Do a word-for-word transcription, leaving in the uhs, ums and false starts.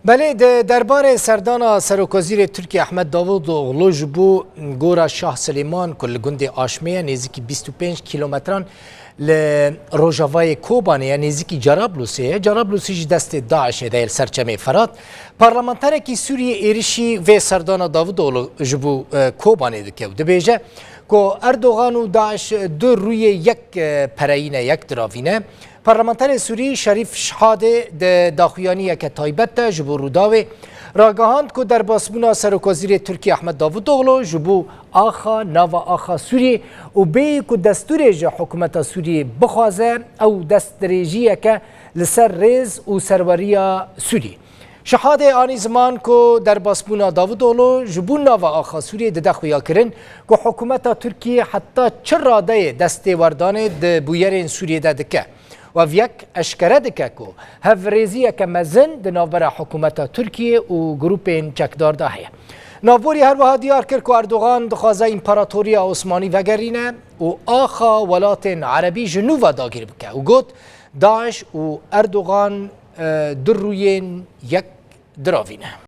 Belê, di derbarê serdana Serokwezîrê Tirkiyê Ehmed Davutoglu ji bo gora Şah Silêman ku li gundê Aşmê ye, nêzîkî bîst û pênc kîlometran li rojavayê Kobanê ye, nêzîkî Cerablusê ye. Cerablusî ji destê DAIŞê de ye, li ser çemê Ferat. Parlamenterekî Sûriyê êrişî vê serdana Davutoglu ji bo, e, Kobanê dike û dibêje ku Erdogan û DAIŞ du rûyê yek, e, pereyî ne, yek diravî ne. Parlamenterê Sûrî Şerîf Şihadê di daxuyaniyeke taybet de ji bo Rûdawê ragihand ku derbasbûna Serokwezîrê Tirkiyê Ehmed Davutoglu ji bo axa, nava axa Sûriyê û bêyî ku destûrê ji hikûmeta Sûriyê bixwaze, ew destdirêjiyeke li ser rêz û serweriya Sûriyê. Şihadê anî ziman ku derbasbûna Davutoglu ji bo nava axa Sûriyê dide xuyakirin ku hikûmeta Tirkiyê heta çi radeyê destêwerdanê di bûyerên Sûriyê de dike. Ev yek eşkere dike ku hevrêziyeke mezin di navbera hikûmeta Tirkiyê û grûpên çekdar de heye. Navborî her wiha diyar kir ku Erdogan dixwaze împaratoriya Osmanî vegerîne û axa welatên erebî ji nû ve dagîr bike û got, DAIŞ û Erdogan, e, du rûyên yek diravî ne.